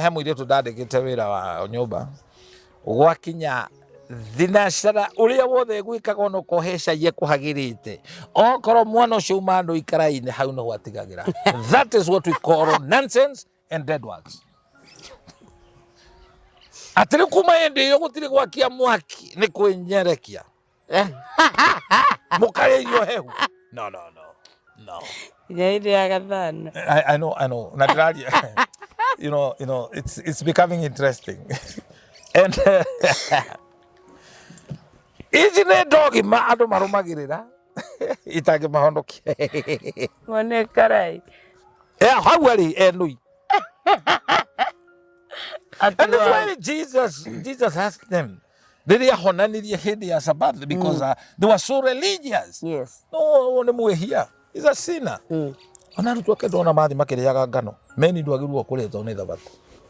He mũirĩtu ndandĩkĩte wĩra wa nyũmba gwakinya thinacara ũrĩa wothe gwĩkaga ona okorwo he cai ekũhagĩrĩte, okorwo mwana ũcio uma andũ ikarainĩ hau nĩho atigagĩra. That is what we call nonsense and dead works. Atĩrĩ, kuma hĩndĩ ĩyo gũtirĩ gwakia mwaki nĩ kwĩnyerekia mũkarĩa irio hehu. No, no, no, no. Nginya hĩndĩ ya gathano. I know, I know. Na ndĩraria. It's becoming interesting. And ici nĩ ndogima andũ marũmagĩrĩra itangĩmahonokia. Mwene karai. Eh, hau arĩ enui. And that's why Jesus asked them rĩrĩa ahonanirie hĩndĩ ya Sabbath, because they were so religious. No, ũyũ nĩ mwĩhia. He's a sinner. Ona arutwo ake ndona mathi makĩrĩaga ngano. Meni ndwagĩrĩirwo kũrĩa tondũ nĩ Thabatũ.